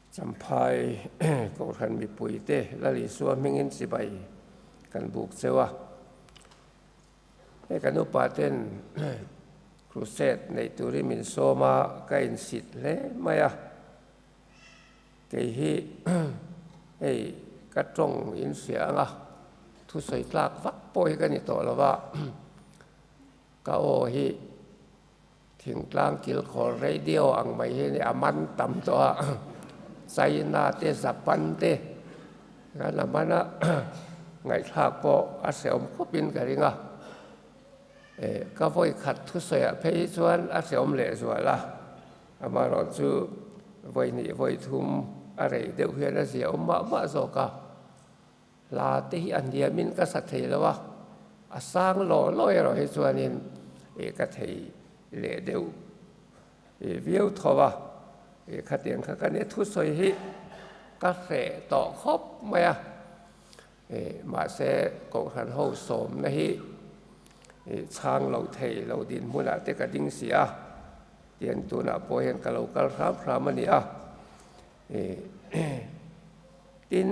Champhai Kohhran mipuite Lal Isua hmingin chibai kan buk cheu a. Hei kan upa ten crusade neih turin min sawm a, ka insit hle mai a. Kei hi hei ka tawng in hria ang a, thusawi tlak vak pawh hi ka ni tawh lo va, ka aw hi Thingtlang kilkhawr radio ang mai hi a man tam tawh a, China te Japan te khan a man a, ngaihthlak pawh a hrehawm khawpin ka ring a, ka vawi khat thusawiah phei hi chuan a hrehawm lehzual a, amaherawhchu vawi hnih vawi thum a rei deuh hian a ziaawm mah mah zawk a. Hla te hi a hniamin ka sa thei lo a, a sang law law erawh hi chuanin ih ka thei leh deuh ih viau tho a, ih khatiang kha ka nia thusawi hi ka hreh tawh khawp mai a, ih mahse Kohhran ho sawmna hi ih chhang lo thei lo dinhmunah te ka ding si a, tiang tunah pawh hian ka lo kal hram hram a ni a. Tin,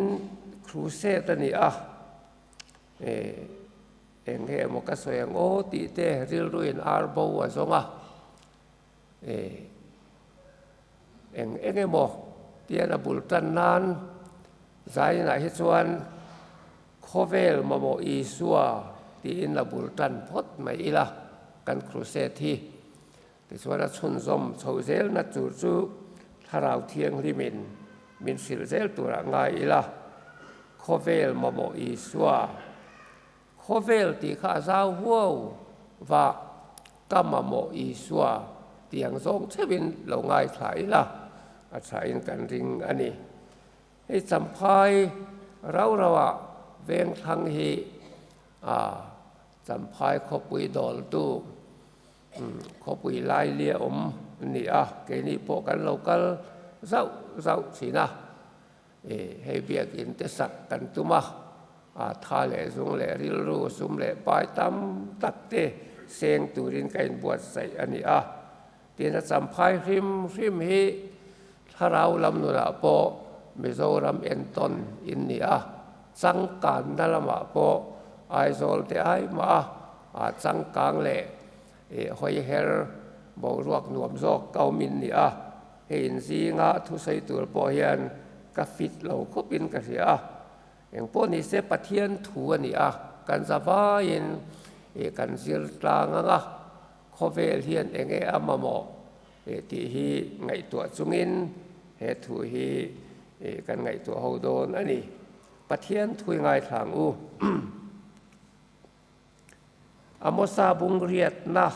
crusade a ni a, eng nge emaw ka sawi ang aw tih te rilruin ar bo a zawng a, eng eng emaw tian a bul tan nan zainah hi chuan khawvel mamawh Isua tiin a bul tan phawt mai ila kan crusade hi. Tichuan a chhunzawm chho zelna tur chu Thlarau Thianghlimin min hrilh zel turah ngai ila, khawvel mamawh Isua, khawvel tih kha a zau huau va, ka mamawh Isua tih ang zawng theuhin lo ngaithla ila, a thain kan ring a ni. Hei Champhai rau rauah Vengthlang hi a Champhai khawpui dawltu Khawpui lailia awm a ni a, keini pawh kan lo kal zauh zauh thin a, hei biakin te sak kan tum a, tha leh zung leh rilru sum leh pai tam tak te seng turin ka inbuatsaih a ni a, tin a champhai hrim hrim hi thlarau lam nunah pawh Mizoram entawn in ni a, changkanna lamah pawh Aizawl te ai mah a, A changkang leh hawiher boruak nuam zawk ka awm in ni a, hei in zinga thusawi tur pawh hian ka fit lo khawp in ka hria a, engpawh ni se Pathian thu a ni a, kan za vaiin kan zir tlang ang a, khawvel hian eng nge a mamawh tih hi ngaihtuah chungin he thu hi kan ngaihtuah ho dawn a ni. Pathian thu i ngaithla ang u. Amosa bung riatna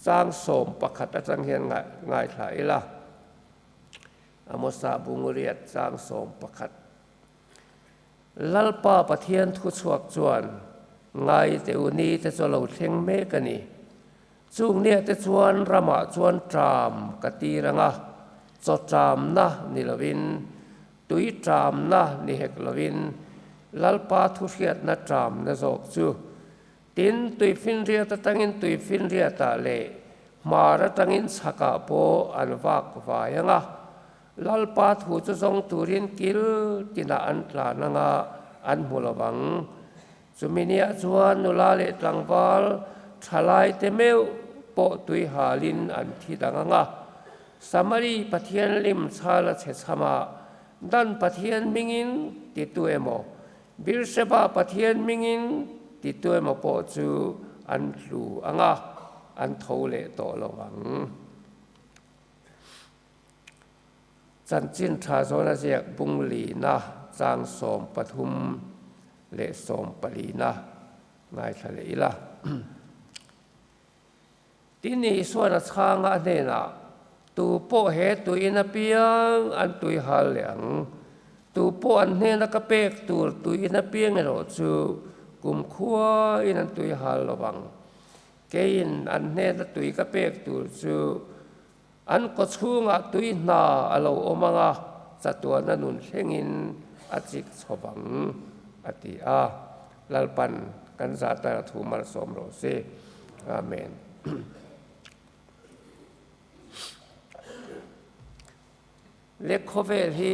chang 11 atang hian ngaithla ila. Amosa bung riat chang 11. Lalpa Pathian thuchhuak chuan ngai te u ni te chu a lo thleng mek a ni. Chung nia te chuan ramah chuan ṭam ka tir ang a, chaw ṭamna ni lovin Tui ṭamna ni hek lovin Lalpa thuhriatna ṭamna zawk chu tin tuifinriat atangin tuifinriatah leh hmar atangin chhakah pawh an vak vai ang a, Lalpa thu chu zawng turin kil tinah an tlan ang a, an hmu lo vang. Chumi niah chuan nula leh tlangval ṭhalaite meuh pawh tui halin an thi dang ang a, Samari Pathian lim chhal a chhe chham a, Dan Pathian hmingin ti tu emaw, Beersheba Pathian hmingin ti tu emaw pawh chu an tlu ang a, an tho leh tawh lo ang. Chanchin tha zawn a ziak bung lina chang 13 leh 14 na ngaithla leh ila. Tin, Isuan a chhang a hnenah, Tu pawh he tuiin apiang an tui hal leh ang. Tu pawh an hnena ka pek tur tuiin apiang erawh chu kumkhuain an tui hal lo vang. Keiin an hnena tui ka pek tur chu an kawchhungah tui hna a lo awm ang a, chatuana nun thlengin a chik chho vang, a ti a. Lalpan kan zah tara thu malsawm rawh se. Amen. Le khawvel hi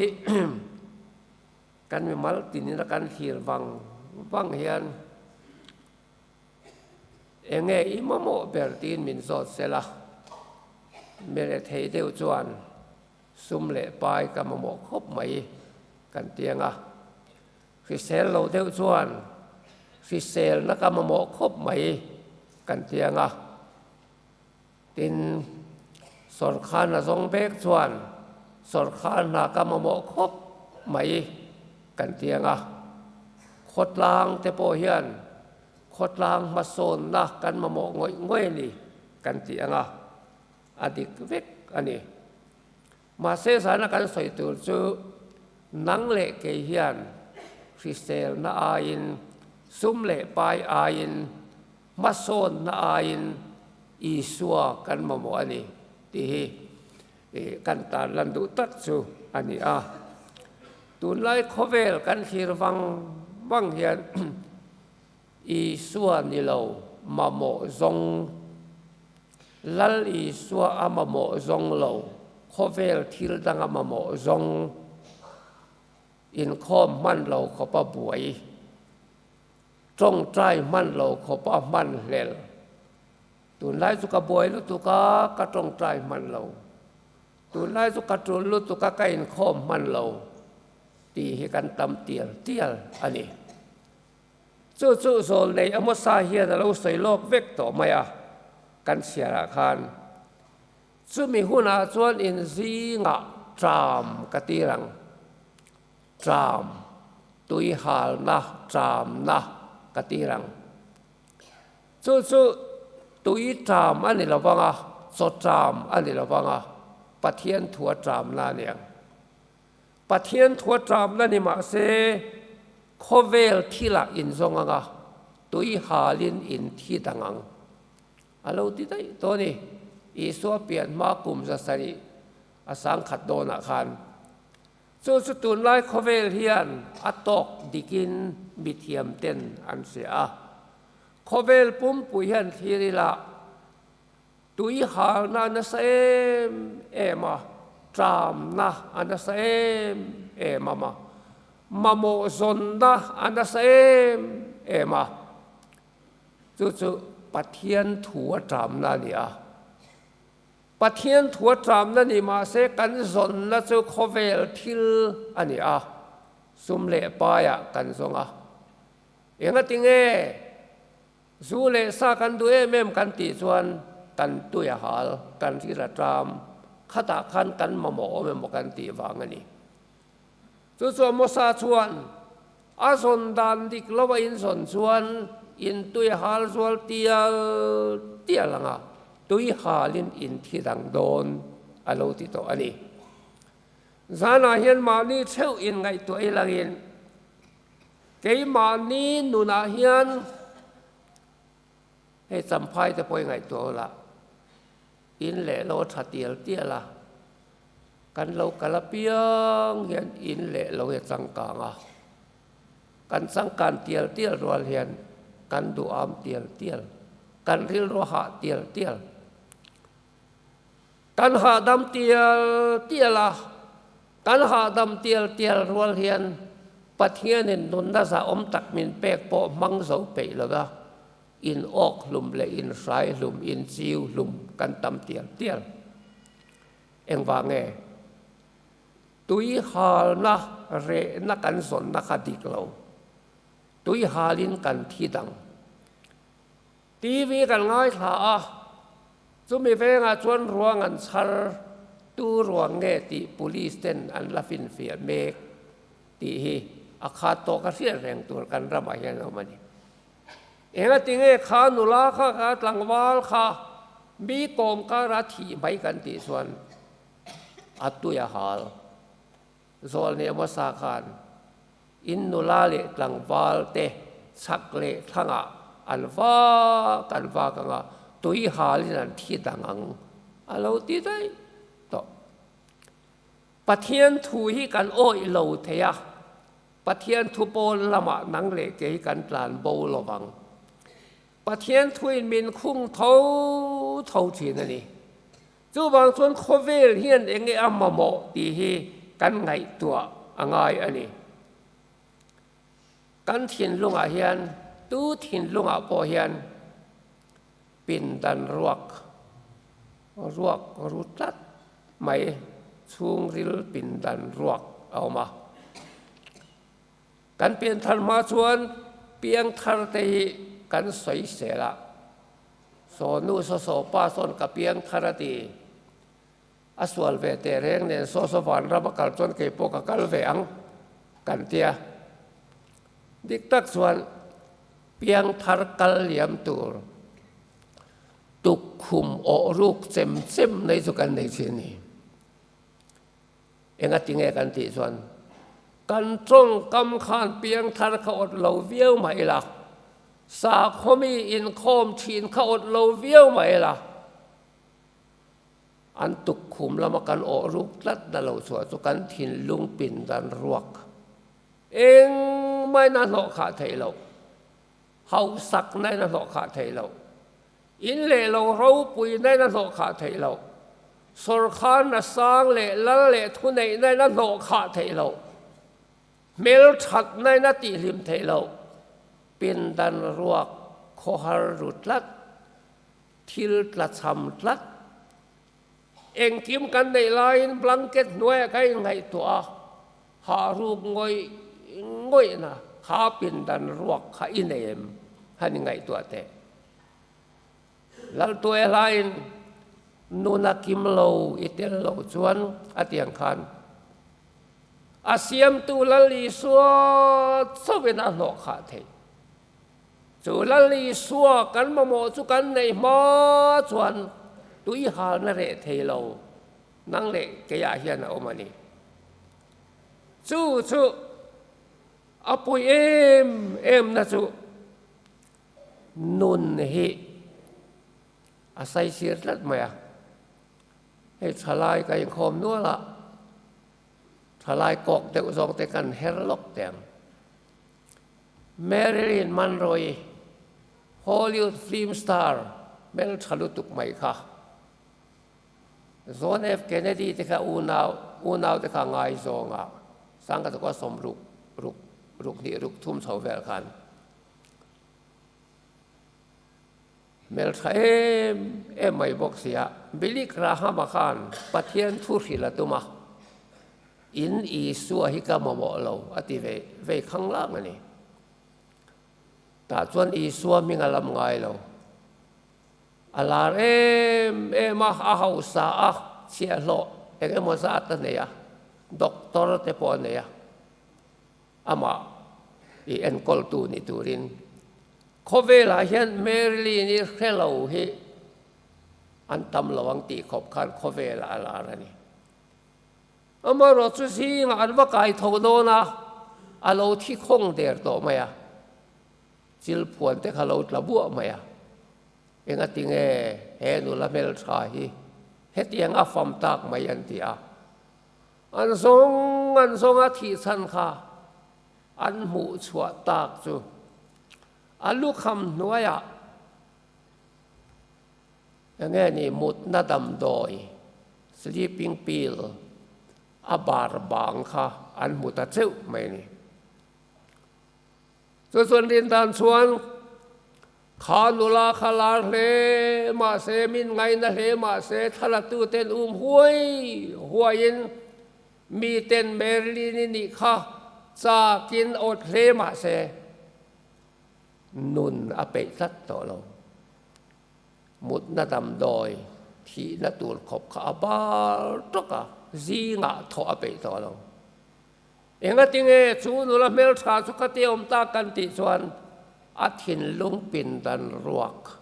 kan mimal tinin a kan thlir vang vang hian enge i mamawh ber tiin min zawt sela, mi rethei deuh chuan sum leh pai ka mamawh khawp mai kan ti ang a. Hrisel lo deuh chuan hriselna ka mamawh khawp mai kan ti ang a. Tin, sawrkar hna zawng bek chuan sawrkar hna ka mamawh khawp mai kan ti ang a. Khawtlang te pawh hian khawtlang hmasawnna kan mamawh ngawih ngawih a ni kan ti ang a, a dik vek a ni. Mahse zana kan sawi tur chu nang leh kei hian hriselna aiin, sum leh pai aiin, hmasawnna aiin Isua kan mamawh a ni tih hi kan tarlan duh tak chu a ni a. Tunlai khawvel kan thlir vang vang hian Isua ni lo mamawh zawng, Lal Isua a mamawh zawng lo, khawvel thil dang a mamawh zawng, inkhawm hman lo khawpa buai. Tawngtai hman lo khawp a hman hlel. Tunlai chu ka buai lutuk a, ka tawngtai hman lo. Tunlai chu ka tul lutuk a, ka inkhawm hman lo tih hi kan tam tial tial a ni. Chu chu zawl nei Amosa hian a lo sawi lawk vek tawh mai a, kan chhiarah khan. Chumi hunah chuan inzingah ṭam ka tir ang. Ṭam, tui halna, ṭamna ka tir ang. Chu chu tui ṭam a ni lo vang a, chaw ṭam a ni lo vang a, Pathian thua ṭamna a ni ang. Pathian thua ṭamna ni mah se, khawvel thilah inzawng ang a, tui halin inthi dang ang. A lo ti daih tawh a ni. Isua pian hma kum 700 a sangkhat dawnah khan Chu chu tunlai khawvel hian a tawk dikin mithiam ten an hria a. Khawvel pumpui hian thlir ila tui halna a nasa em em a, ṭamna a nasa em em a ma, mamawh zawnna a nasa em em a. Chu chu Pathian thu a ṭamna a ni a. Pathian thua ṭamna ni mah se kan zawnna chu khawvel thil a ni a, sum leh paiah kan zawng a. Engati nge zu leh sa kan duh em em kan tih chuan kan tui a hal, kan ril a ṭam, khatah khan kan mamawh awm emaw kan tih vang a ni. Chu chu Amosa chuan a zawn dan dik lo a inzawn chuan in tui a hal zual tial tial ang a, tui halin in thi dang dawn a lo ti tawh a ni. Zanah hian mahni theuh inngaihtuah ilangin keimahni nunah hian hei champhai te pawh i ngaihtuah ula, in leh lo a tha tial tial a, Kan lo kal apiang hian in leh lo hi a changkang a, kan changkan tial tial rual hian kan duham tial tial, kan rilru a hah tial tial. Kan hahdam tial tial a, kan hahdam tial tial rual hian Pathianin nunna zahawm tak min pek pawh hmang zo peih lo va, in awk hlum leh in hrai hlum, in chiu hlum kan tam tial tial. Engvang nge? Tui halna rehna kan zawnna kha dik lo. Tui halin kan thi dang. TV kan ngaithla a, chumi vengah chuan ruang an chhar, tu ruang nge tih police ten an la finfiah mek tih hi a khat tawh ka hriat reng tur kan ramah hian a awm a ni. Engati nge kha nula kha kha tlangval kha mi kawm kara thih mai kan tih chuan a tui a hal. Zawlnei hmasa khan in nula leh tlangval te chhak leh thlangah an vak an vak ang a, tui halin an thi dang ang a lo ti daih tawh. Pathian thu hi kan awih lo thei a. Pathian thu pawl lamah nang leh kei kan tlan bo lo vang. Pathian thuin min khung tho tho thin a ni. Chuvang chuan khawvel hian eng nge a mamawh tih hi kan ngaihtuah a ngai a ni. Kan thinlungah hian, tu thinlungah pawh hian pindan ruak, ruak ru tlat mai, chhungril pindan ruak a awm a. Kan pianthar hma chuan piangthar te hi kan sawisel a, Saw nu saw saw pa sawn ka piangthar a ti. A sual ve teh reng nen saw saw vanram a kal chuan kei pawh ka kal ve ang kan tia. Dik tak chuan piangthar kal liam tur tukkhum awh ruk chem chem nei chu kan nei thin a ni. Engati nge kan tih chuan kan tawngkam khan piangthar kha awt lo viau mah ila, sakhawmi inkhawm thin kha awt lo viau mah ila, an tukkhum lama kan awh ruk tlat na lo chhuah chu kan thinlung pindan ruak engmah in a hnawh khah theih loh, hausak na in a hnawh khah theih loh. In leh lo ropuina in a hnawh khah theih loh. Sawrkharna sang leh lal leh thuneihna in a hnawh khah theih loh. Hmelthatna in a tihhlim theih loh. Pindan ruak khawhar ru tlat, thil tlachham tlat. Engkim kan neih laiin blanket hnuaiah ka inngaihtuah a, hah ruk ngawih ngawihna kha pindan ruak kha i nei em? Han ingaihtuah teh. Laltuai hlaiin nuna kim lo i tel lo chuan a tiang khan a siamtu Lal Isua chauhin a hnawh khah theih. Chu Lal Isua kan mamawh chu kan neih hma chuan tui halna reh thei lo nang leh keiah hian a awm a ni. Chu chu a pui em em na chu nun hi a saisir tlat mai a. Hei thalai ka inkhawm nual a, thalai kawk deuh zawng te kan her lawk teh ang. Marilyn Monroe-i Hollywood film star hmeltha lutuk mai kha. John F. Kennedy te kha unau unau te kha ngaizawng a, sangkhat zakua sawm ruk ruk ruk hnih ruk thum chho vel khan hmeltha em em mai bawk sia. Billy Graham-a khan Pathian thu hrilh a tum a. In Isua hi ka mamawh lo a ti ve vei khang lang a ni. Tah chuan Isua hming a lam ngai lo. A lar em em a, a hausa a, chhiahhlawh eng emaw zat a nei a, doctor te pawh a nei a, amah i enkawltu ni turin khawvelah hian Marilyn-i hre lo hi an tam lo ang tih khawp khan khawvelah a lar a ni. Amaherawh chu zingah an va kai tho dawn a, a lo thi khawng der tawh mai a, chil phuan te kha lo tla buah mai a. Engati nge he nula hmeltha hi hetiang a fam tak mai an ti a. An zawng an zawng a thih chhan kha an hmuh chhuah tak chu a lukham hnuaiah Enge ni mutna damdawi, sleeping pill, a bar bang kha an hmu ta cheuh mai a ni. Chu chuan rin dan chuan kha nula kha lar hle mahse, min ngaina hle mahse, thlalatu ten um huai huaiin miten Marilyn-i nih kha chakin awt hle mahse nun a peih tlat tawh lo. Mutna damdawi thihna tur khawp kha a bar tawk a, zingah thawh a peih tawh lo. Engati nge chu nula hmeltha chu ka ti awm tak kan tih chuan a thinlung pindan ruak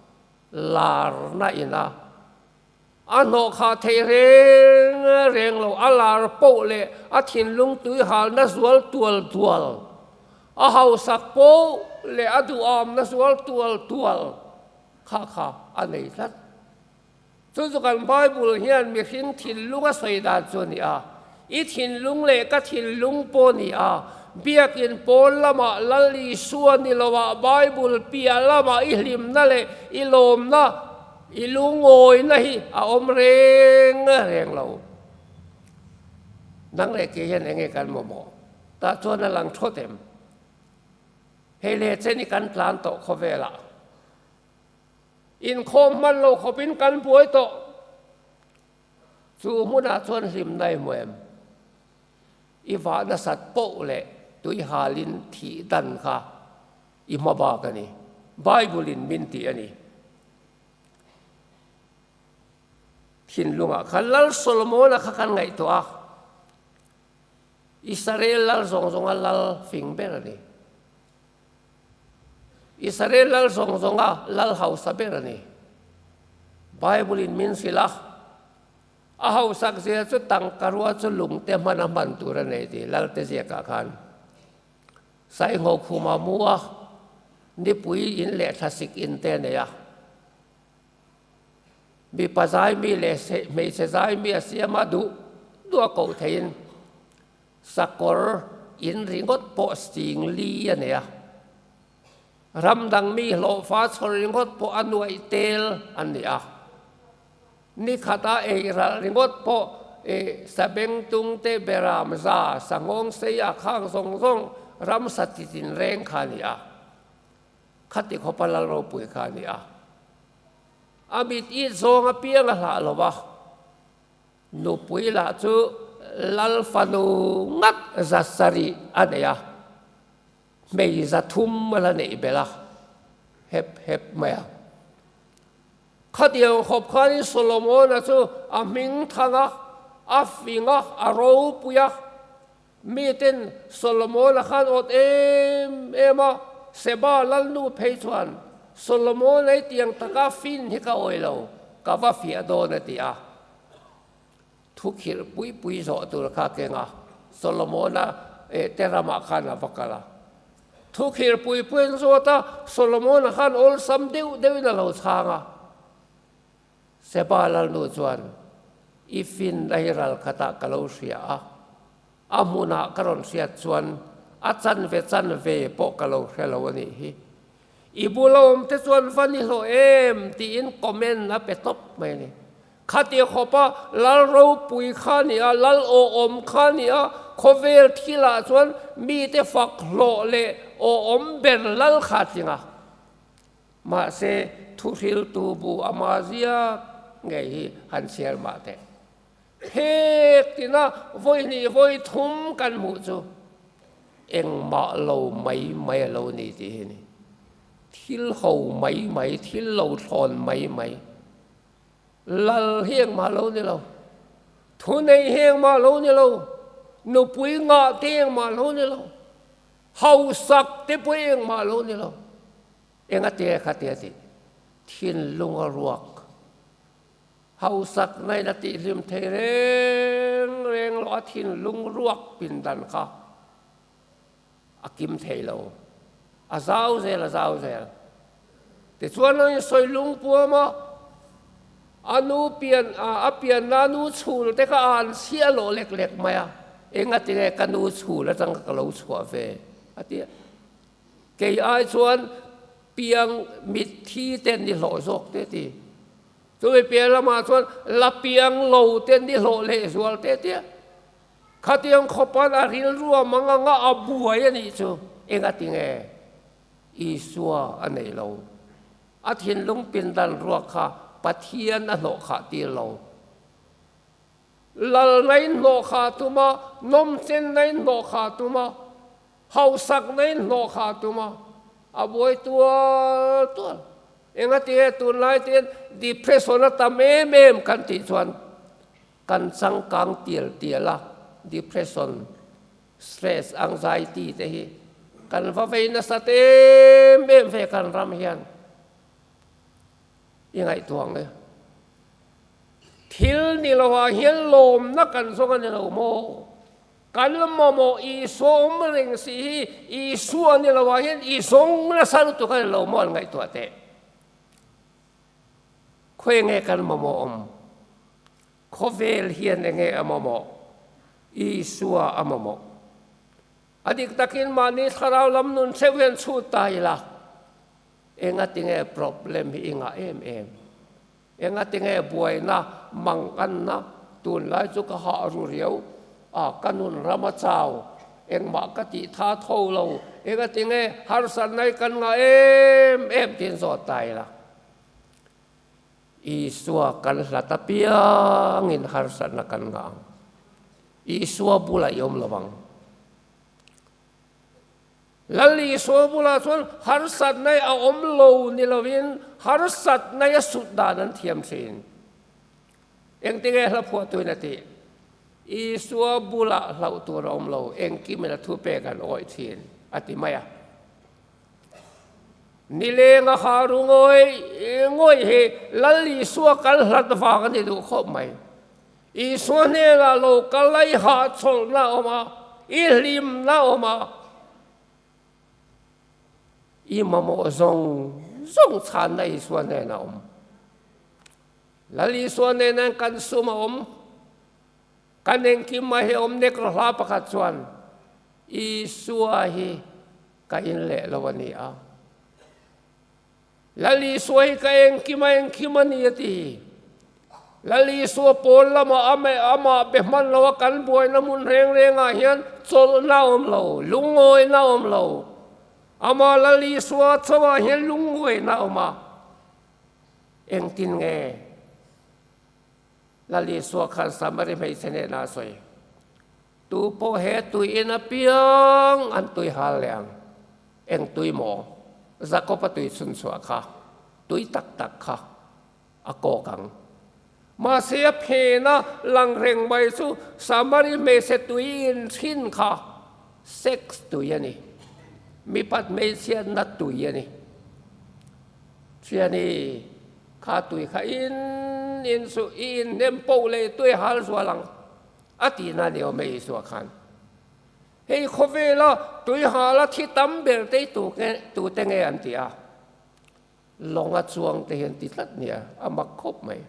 larna ina a hnawh khah theih reng reng lo, a lar poh leh a thinlung tuihalna zual tual tual, a hausak poh leh a duhawmna zual tual tual. Kha kha a nei tlat. Chu chu kan Bible hian mihring thinlung a sawi dan chu a ni a. I thinlung leh ka thinlung pawh a ni a. Biakin pawl lamah Lal Isua ni loah Bible piah lamah i hlimna leh i lawmna, i lungawina hi a awm reng reng lo. Nang leh kei hian enge kan mamawh? Tah chuan a lang thawt em? Hei leh chen i kan tlan tawh khawvelah. Inkhawm hman lo khawpin kan buai tawh. Chu hmunah chuan hlimna i hmu em? I vah nasat poh leh tui halin thih dan kha i hma bak a ni. Bible-in min tih a ni. Thinlungah khan Lal Solomona kha kan ngaihtuah a, Israel lal zawng zawnga lal fing ber a ni. Israel lal zawng zawnga lal hausa ber a ni. Bible-in min hrilh a, a hausak zia chu tangka rua chu lungte hmana hman tur a nei tih Lalte ziakah khan Saingho khuma mu a, nipui in leh thlasik in te a nei a. Mipa zaimi leh hmeichhe zaimi a siam a duh duh a koh theihin sakawr in ringawt pawh sing li a nei a. Ram dang mi hlawhfa chhawr ringawt pawh a nuaih tel a ni a. Ni khata ei ralh ringawt pawh sabengtung te beram za sangawng sei a khang zawng zawng ramsa titin reng kha a ni a. Khati khawpa lal ropui kha a ni a. A mit it zawng apiang a hlah lo va, nupui lah chu lal fanu ngat za sarih a nei a, hmei za thum a la neih belh a, hep hep mai a. Khatiang khawp khanin Solomona chu a hming thang a, a fing a, a ropui a. Miten Solomona khan awt em em a, Seba lalnu phei chuan, Solomon ei tiang taka fin hi ka awih lo, ka va fiah dawn a ti a. Thu khirh pui pui zawh tur kha keng a, Solomona te ramah khan a va kal a. Thu khirh pui pui an zawt a, Solomona khan awlsam deuh deuhin a lo chhang a. Seba lalnu chuan, I fin a hi ral khatah ka lo hria a, a hmunah ka rawn hriat chuan a chanve chanve pawh ka lo hre lo a nih hi. I bula awm te chuan va ni hlawh em tiin comment a pe tawp mai a ni. Khati khawpa lal ropui kha a ni a, lal awhawm kha a ni a, khawvel thilah chuan mite fak hlawh leh awhawm ber lal kha a tling a. Mahse, thuhriltu bu ama ziak ngei hi han chhiar mah teh. Phek tina vawi hnih vawi thum kan hmuh chu engmah lo mai mai a lo ni tih hi ni. Thil ho mai mai, thil lo thlawn mai mai. Lal hi engmah lo ni lo, thunei hi engmah lo ni lo, nupui ngah te engmah lo ni lo. Hausak te pawh engmah lo ni lo. Enga te kha te a ti. Thinlung a ruak. Hausak nain a tihhlim thei reng reng lo a thinlung ruak pindan kha a kim thei lo. A zau zel a zau zel. Tichuan a insawi lungpuam a, a nu pian a pianna nu chhul te kha a an chhiah lawh lek lek mai a, enga tinge ka nu chhul atang ka lo chhuah ve a ti a. Kei ai chuan piang mitthi te ni hlawh zawk te ti. Chumi pian lamah chuan la piang lo te ni hlawh leh zual te tia. Khatiang khawpan a rilru a mang anga a buai a nih chu enga tinge? Isua a nei lo. A thinlung pindan ruak kha Pathian a hnawh khah tir lo. Lalna in hnawh khah tum a, nawmchenna in hnawh khah tum a, hausakna in hnawh khah tum a, a buai tual tual. Engatinge tunlai te depression a tam em em kan tih chuan kan changkang tial tial a, depression Stress, anxiety te hi kan va vei nasat em em ve kan ram hian i ngaihtuah ang e. Thil ni lovah hian lawmna kan zawng a ni lo maw? Kan mamawh Isua awm reng si hi Isua ni lovah hian i zawng nasa lutuk a ni lo maw an ngaihtuah teh. Khawi nge kan mamawh awm? Khawvel hian enge a mamawh? Isua a mamawh. A dik takin mahni thlarau lam nun theuh hian chhut ta ila, enga tinge problem hi i ngah em em? Enga tinge buaina, manganna, tunlai chu ka hah ru riau. A, ka nun ram a chau, engmah ka tih tha tho lo, engatinge harsatna hi kan ngah em em tiin zawt ta ila. Isua kan hlat apiangin harsatna kan ngah ang. Isua bulah i awm lo ang. Lal Isua bulah chuan harsatna hi a awm lo ni lovin harsatna hi a sut dan an thiam thin. Engtinge hla phuahtuin a tih? Isua bulah hlauh tur a awm lo, engkimin a thupek an awih thin, a ti mai a. Nileng a ha ru ngawih ngawih hi Lal Isua kal hlat vang a ni duh khawp mai. Isua hnenah lo kal a, i hahchawlhna a awm a, i hlimna a awm a, i mamawh zawng zawng chhanna Isua hnenah a awm. Lal Isua nena kan sum a awm, kan engkim mai hi a awm nek rawh hla pakhat chuan Isua hi ka in leh lo a ni a. Lal Isua hi ka engkim a engkim a ni a ti. Lal Isua pawl lamah amah be hman lo a kan buaina hmun reng rengah hian chawlhna a awm lo, lungawina a awm lo. Amah Lal Isua chauhah hian lungawina a awm a. Engtin nge Lal Isua khan Samari hmeichhe hnenah a sawi? Tu pawh he tui in apiang an tui hal leh ang. Eng tui maw? Jakob-a tui chhun chhuah kha, tui tak tak kha a kawk ang. Mahse a phena lang reng mai chu Samari hmeichhe tui in thin kha sex tui a ni. Mipat hmeichhiatna tui a ni. Thiani, kha tui kha in in suh, i in hnem poh leh tui hal zual ang, a ti na ni awm e Isua khan. Hei khawvela tui hala thi tam ber te hi tute nge an ti a? Lawng a chuang te hi an ti tlat nia, a mak khawp mai.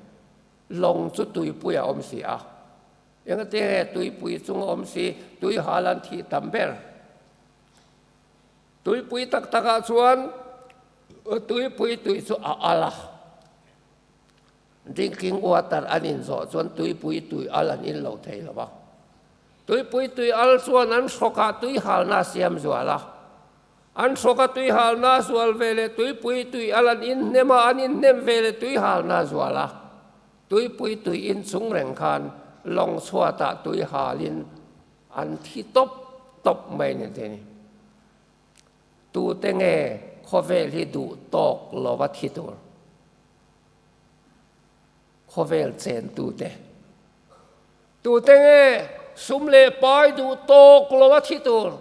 Lawng chu tuipui a awm si a. Engati nge tuipui chung a awm si, tui hal an thih tam ber? Tuipui tak takah chuan tuipui tui chu a al a, drinking water an inzawh chuan tuipui tui al an in lo thei lo va. Tuipui tui al chuan an hrawkah tui halna a siam zual a, an hrawka tui halna a zual ve leh tuipui tui al an in hnem a, an in hnem ve leh tui halna a zual a. Tuipui tui in chung reng khan lawng chhuatah tui halin An thi tawp tawp mai ni te ni. Tute nge khawvel hi duh tawk lova thi tur? Khawvel chen tute. Tute nge sum leh pai duh tawk lova thi tur?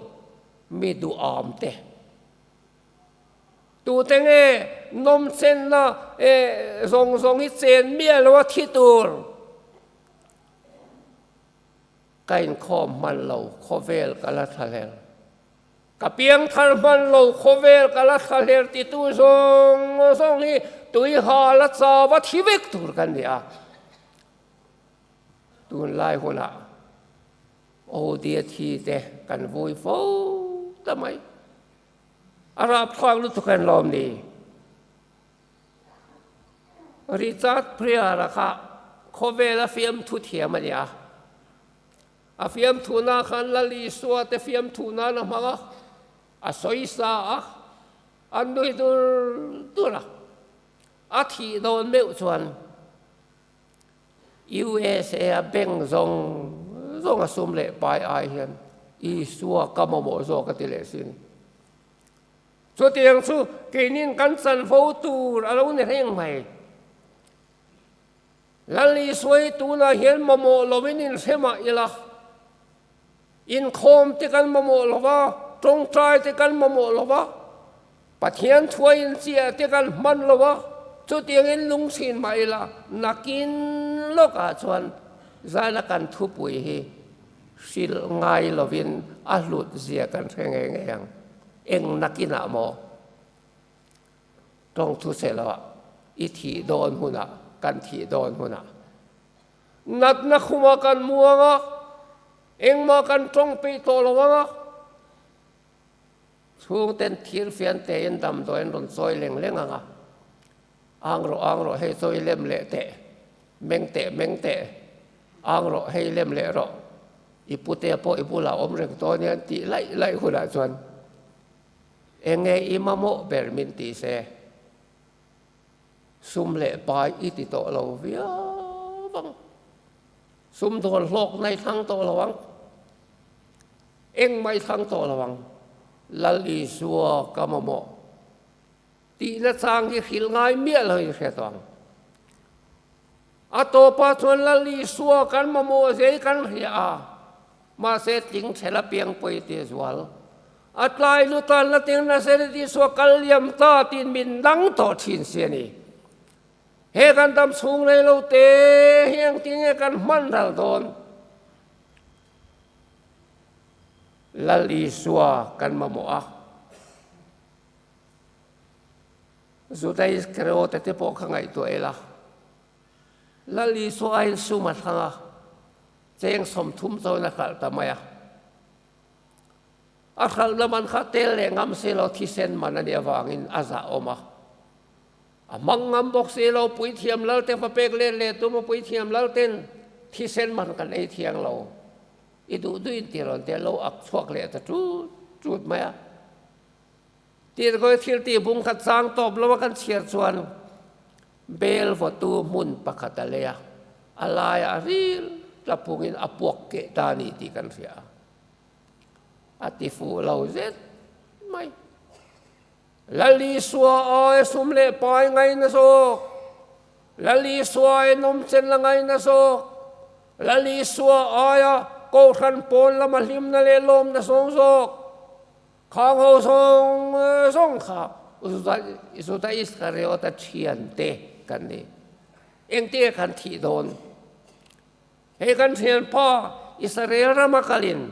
Mi duham te. Tute nge nawmchenna zawng zawng hi chen miah lova thi tur? Ka inkhawm hman lo, khawvel ka la thlahler. Ka piangthar hman lo, khawvel ka la thlahler titu zawng zawng hi tuiha la chau a thi vek tur kan ni a. Tunlai hunah OD thi te kan vui fo ta mai. A rapthlak lutuk en lawm ni. Richard Pryor-a kha khawvela fiamthu thiam a ni a. A fiamthuhna khan Lal Isua te fiamthuh nan a hmang a, a sawisa a, a nui dur dur a. A thih dawn meuh chuan USA a bank zawng zawng a sum leh pai ai hian Isua ka mamawh zawk a ti leh si a ni. Chutiang chu keinin kan chanvo tur a lo ni reng mai. Lal Isua hi tunah hian mamawh lovin inhre mah ila, inkhawm te kan mamawh lo va, tawngtai te kan mamawh lo va, Pathian thua inchiah te kan hman lo va, chutiangin lungchhin mah ila, nakin lawkah chuan zaina kan thupui hi hrilh ngai lovin a hlut zia kan hre ngei ngei ang. Eng nakinah maw? Tawng thu se lo ah i thih dawn hunah kan thih dawn hunah natna khumah kan mu ang a, engmah kan tawng peih tawh lo ang a, chhungten thir fian tein damdawi an rawn chawi leng leng ang a, ang rawh ang rawh hei chawi lem leh teh, meng teh meng teh, ang rawh hei lem leh rawh. I putea pawh i bulah awm reng dawn e an tih laih laih hunah chuan enge i mamawh ber min ti se, sum leh pai i ti tawh lo viau ang, sum dawn hlawkna i thlang tawh lo ang, engmah i thlang tawh lo ang, Lal Isua ka mamawh tihna chang hi hrilh ngai miah lo in hre tawh ang. A tawpah chuan Lal Isua kan mamawh zei kan hria a, mahse tling chhel apiang pawi ti zual. A tlai lutan la teng Nazareth Isua kal liam ta tiin min dang tawh thin si a ni. He kan dam chhung rei lo te hi engtin nge kan hman ral dawn? Lal Isua kan mamawh a. Juda Iskariota te pawh kha ngaihtuah ila, Lal Isua aiin sum a thlang a, cheng 30 chuan a hralh ta mai a. A hralhna man kha tel leh ngam si lo, thisen man a nih avangin a zah awm a. A hmang ngam bawk si lo, puithiam lal te va pek let leh tum a, puithiam lal ten thisen man kan ei thiang lo, i duh duh in ti rawn te lo ak chhuak leh ta tut tut mai a. Tirhkawi thil tih bung khat chang tawp lo a kan chhiar chuan bel vawtu hmun pakhat a lei a, a laiah a ril tla phungin a puak keh ta a ni tih kan hria a, a ti fuh lo zet mai. Lal Isua ai sum leh pai ngaina zawk, Lal Isua ai nawmchen la ngaina zawk, Lal Isua aia Kohhran pawn lama hlimna leh lawmna zawng zawk, Khang ho zawng zawng kha Juda Iskariota thiante kan ni. Engtia kan thih dawn? Hei kan thianpa Israel rama kalin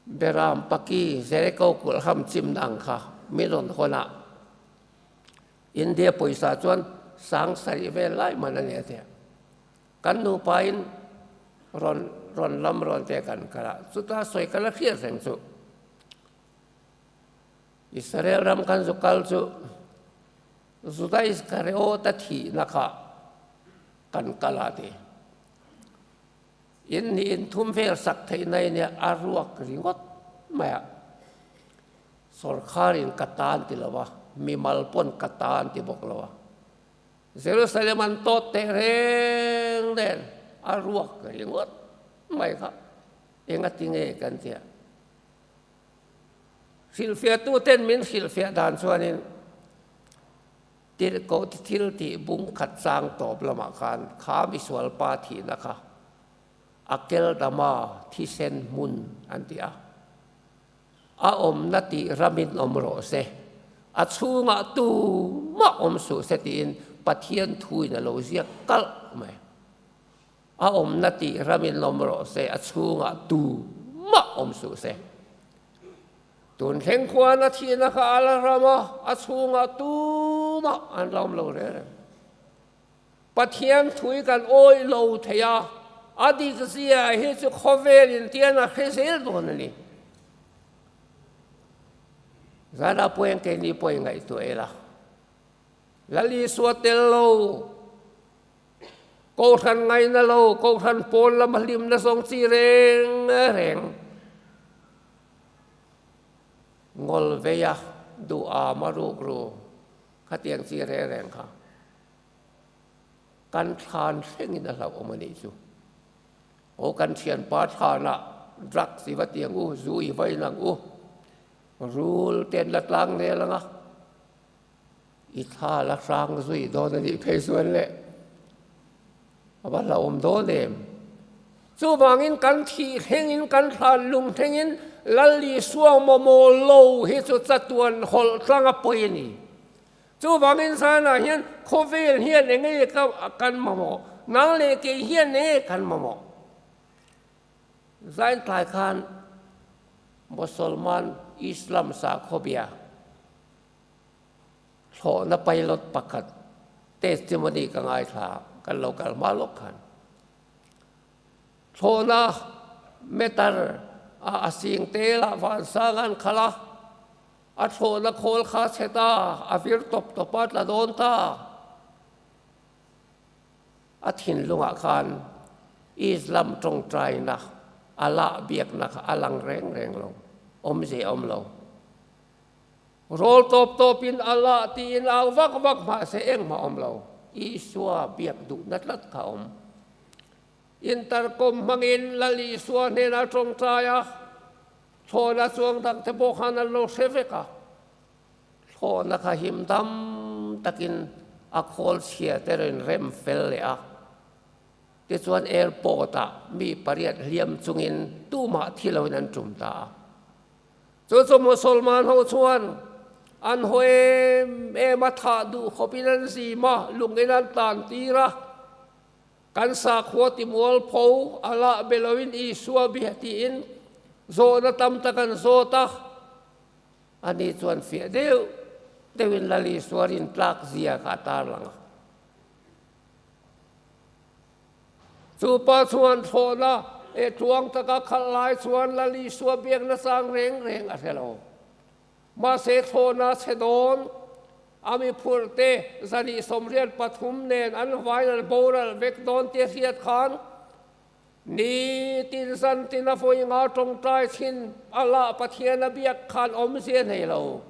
Beram paki Jericho kulh ham chimna ang kha mi rawn hawn a, India pawisa chuan 7000 vel lai man a ni a tia. Kan nupain rawn rawn lam rawn te kan kal a, chuta sawi ka la hriat reng chu. Israel ram kan zu kal chu Juda Iskariota thihna kha kan kal a ti. In hnih in thum vel sak theih na in a ruak ringawt mai a. Sorkharin ka tan ti lo a, mimal pawn ka tan ti bawk lo a. Jerusalem an tawt teh reng nen a ruak ringawt mai kha engati nge kan tia. Hrilhfiahtuten min hrilhfiah dan chuanin tirhkoh thil tih bung khat chang tawp lamah khan kha misual pa thihna kha a keldama thisen hmun an ti a. A awmna tih ramin awm rawh se, a chhungah tumah awm suh se tiin Pathian thuin a lo ziak kalh mai. A awmna tih ramin awm rawh se, a chhungah tumah awm suh se. Tun thleng khuan a thihna kha a la ram a, a chhungah tumah an la awm lo reng reng. Pathian thui kan awih lo thei a, a dik zia hi chu khawvel in tian a hre zel dawn a ni. Zana pawh keini pawh i ngaihtuah ila, Lal Isua tel lo, Kohhran ngaina lo, Kohhran pawn lama hlimna zawng chi reng reng, ngawl veia duh am a ruk ru, khatiang chi reng reng kha. Kan thlan thlengin a hlauhawm a nih chu. Aw kan thianpa thlanah drugs i va ti ang u, zu i va in ang u, rul te an la tlang nel ang a, i thla la hrang zui dawn a nih phei chuan le a va hlauhawm dawn em. Chuvangin kan thih thlengin kan thlan lung thlengin Lal Isua mawmaw lo hi chu chatuan hawlh tlang a pawi a ni. Chuvangin zanah hian khawvel hian eng nge kan mamawh? Nang leh kei hian eng nge kan mamawh? Zain tlai khan Mosolman Islam sakhawbia thlawhna pilot pakhat testimony ka ngaithla kan lo kal hma lawk khan thlawhna meter a a sing tel ah vansang an khalh a. A thlawhna khawl kha chhe ta, a vir tawp tawp a, tla dawn ta. A thinlungah khan Islam tawngtaina Allah biakna kha a lang reng reng lo, awmze a awm lo. Rawl tawp tawpin Allah tiin au vak vak mahse engmah a awm lo, Isua biak duhna tlat kha a awm. Intercom hmangin Lal Isua hnenah tawngtai a, thlawhna chuang dangte pawh khan an lo hre vek a. Thlawhna kha him dam takin a khawl chhia te rawn rem fel leh a. Tichuan airport ah mi pariat hliam chungin tumah thi loin an tum ta a. Chu chu Musalman ho chuan an haw em em a, thah duh khawpin an zim a, lungin an tlan tir a. Kan sakhua timualpho a lah be loin Isua bia tiin zawhna tam tak an zawt a. Ani chuan fiah deuh deuhin Lal Isua rintlak zia kha a tarlang a. Chu pa chuan thlawhna eh tluang taka khalh lai chuan Lal Isua biakna chang reng reng a hre lo. Mahse thlawhna chhe dawn a mi phurh te 183 nen an vain an boral vek dawn tia hriat khan Ni tin zan tin a vawi nga tawngtai thin a lah Pathian a biak khan awmzia nei lo.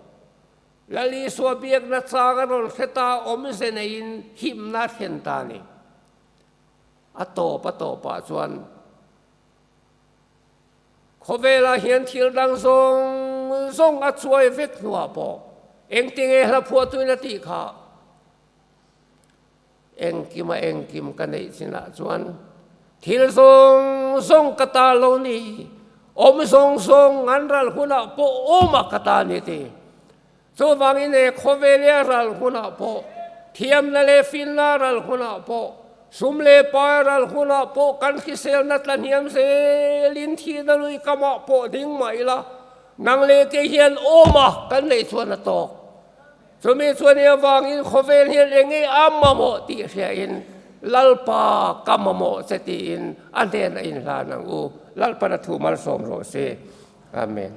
Lal Isua biakna chang a rawn hre ta awmze neiin himna a thlen ta a ni. A tawp a tawpah chuan khawvelah hian thil dang zawng zawng a chuai vek hnuah pawh engtinge hla phuahtuin a tih kha Engkima engkim ka neih chinah chuan thil zawng zawng ka ta lo ni, awm zawng zawng an ral hunah pawh awma ka ta ni ti. Chuvangin he khawvel hi a ral hunah pawh, thiamna leh finna a ral hunah pawh, sum leh pai a ral hunah pawh kan hriselna tla hniam zelin thihna lui kamah pawh ding mah ila, nang leh kei hian awma kan neih chuan a tawk. Chumi chuan i avangin khawvel hian eng nge a mamawh tih hriain Lalpa ka mamawh che tiin a hnenah inhlan ang u. Lalpan a thu malsawm rawh se. Amen.